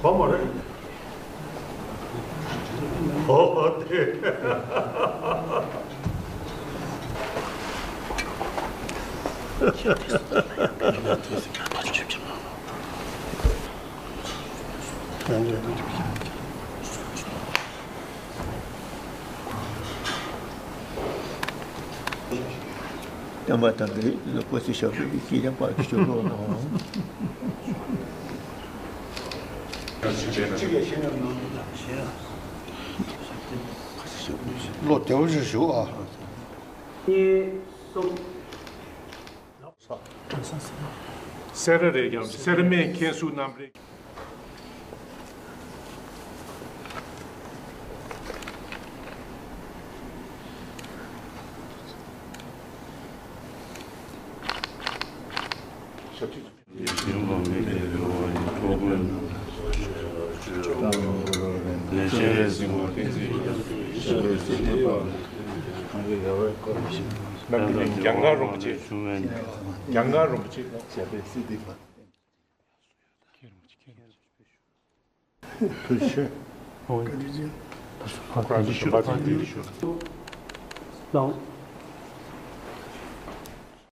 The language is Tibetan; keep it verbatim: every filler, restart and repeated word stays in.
བ་མ་རེད། ཨོ་དེ། བསྟན་པ་དང་འབྲེལ་ཡོད་དེ་ཚོ་སྐུ་ཚེ་ཞབས་པད་ཀྱི་སྐྱིད་ལྡན་པ་ཞུ་རོགས་གནང་། ལོ་བདེ་པོ་ཞིག་བཞུགས་ཨ། སེ་ར་རེད་ཀྱང་སེ་ར་སྨད་མཁན་ཟུར་རྣམ་རེད། རྒྱ་མཁར་རིན་པོ་ཆེ། རྒྱ་མཁར་རིན་པོ་ཆེ། ཐུགས་རྗེ་ཆེ།